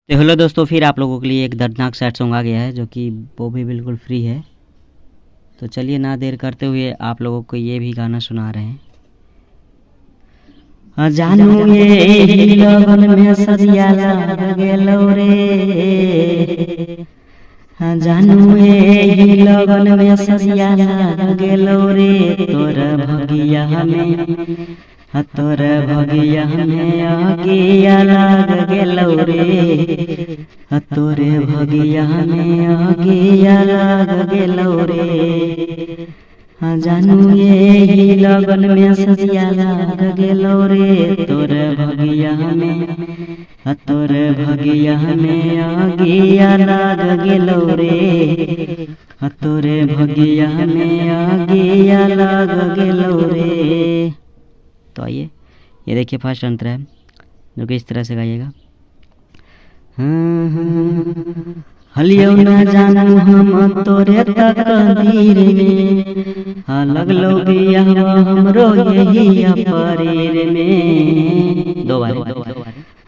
तो हेलो दोस्तों, फिर आप लोगों के लिए एक दर्दनाक सैड सॉन्ग आ गया है, जो कि वो भी बिल्कुल फ्री है। तो चलिए ना देर करते हुए आप लोगों को ये भी गाना सुना रहे हैं। जानू ये लगन में सजिया लग गेलो रे, जानू ये लगन में सजिया लग गेलो रे, तोर भगिया में तोर भगिया में आगिया लग गेलो रे, तोरे भगिया में आगिया लग गेलो रे। जानू ये लगन में सजिया लग गेलो रे, तोर भगिया में तोर भगिया में आगिया लग गेलो रे, तोरे भगिया में आगिया लग गेलो रे। तो आइए, ये देखिए फर्स्ट अंतर है, जो कि इस तरह से गाइएगा। हलियो न जानू हम तोरे तकदीर में, हाँ लगलो बियाह हमरो यही परीर में। दो बार।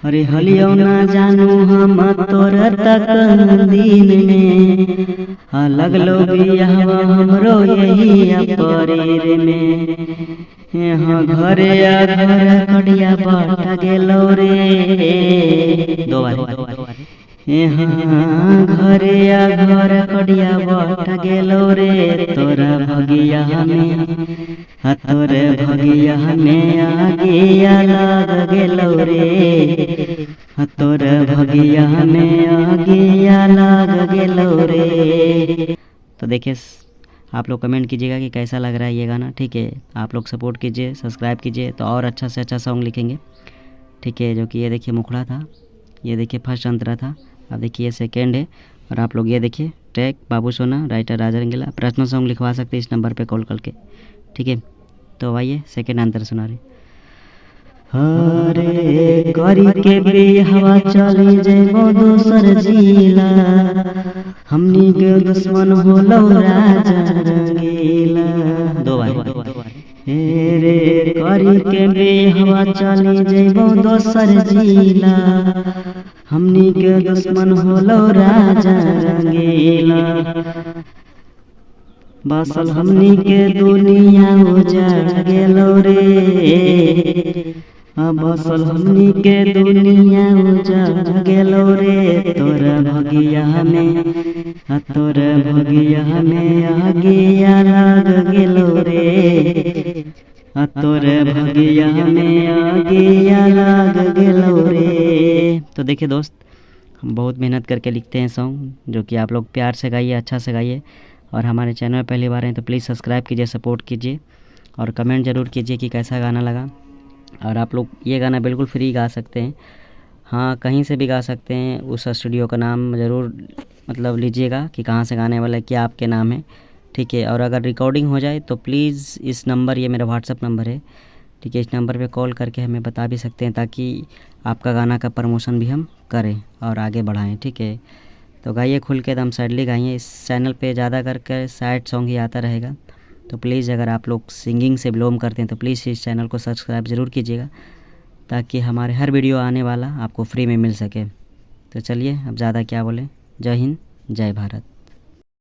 अरे हलियो न जानू हम तोरे तकदीर में, हाँ लगलो बियाह हमरो यही परीर में। यहाँ घरे घर कड़िया बाट गेलो रे। दो बार। यहाँ घरे घर कड़िया बाट गेलो रे, तोरा भगिया में तोरे भगिया में आगिया लग गेलो रे, तोरे भगिया में आगिया लग गेलो रे। तो देखिए, आप लोग कमेंट कीजिएगा कि कैसा लग रहा है ये गाना। ठीक है, आप लोग सपोर्ट कीजिए, सब्सक्राइब कीजिए, तो और अच्छा से अच्छा सॉन्ग लिखेंगे। ठीक है, जो कि ये देखिए मुखड़ा था, ये देखिए फर्स्ट अंतरा था, अब देखिए ये सेकेंड है। और आप लोग ये देखिए track Babu Sona, writer Raja Rangila, personal song लिखवा सकते हैं इस नंबर पे कॉल करके। ठीक है, तो आइए सेकेंड अंतर सुना रहे। हरे करी के बियाहवा चली जेबो दोसर जिला, हमनी के दुश्मन होलो राजा रंगीला। दो बार। रे करी के बियाहवा चली जेबो दोसर जिला, हमनी के दुश्मन होलो राजा रंगीला। बसल हमनी के दुनिया उजड़ गेलो रे, बसल हमनी के दुनिया उजड़ गेलो रे, तोर भगिया में तोर भगिया में आगिया लग गेलो रे, तोर भगिया में आगिया लग गेलो रे। तो देखिए दोस्त, हम बहुत मेहनत करके लिखते हैं सॉन्ग, जो कि आप लोग प्यार से गाइए, अच्छा से गाइए। और हमारे चैनल में पहली बार हैं तो प्लीज़ सब्सक्राइब कीजिए, सपोर्ट कीजिए और कमेंट ज़रूर कीजिए कि कैसा गाना लगा। और आप लोग ये गाना बिल्कुल फ्री गा सकते हैं, हाँ कहीं से भी गा सकते हैं। उस स्टूडियो का नाम ज़रूर मतलब लीजिएगा कि कहाँ से गाने वाला है, क्या आपके नाम है। ठीक है, और अगर रिकॉर्डिंग हो जाए तो प्लीज़ इस नंबर, ये मेरा व्हाट्सअप नंबर है, ठीक है, इस नंबर पे कॉल करके हमें बता भी सकते हैं, ताकि आपका गाना का प्रमोशन भी हम करें और आगे बढ़ाएँ। ठीक है, तो गाइए खुल के, एकदम सैडली गाइए। इस चैनल पे ज़्यादा करके सैड सॉन्ग ही आता रहेगा, तो प्लीज़ अगर आप लोग सिंगिंग से बिलोंग करते हैं तो प्लीज़ इस चैनल को सब्सक्राइब ज़रूर कीजिएगा, ताकि हमारे हर वीडियो आने वाला आपको फ्री में मिल सके। तो चलिए, अब ज़्यादा क्या बोलें। जय हिंद, जय भारत।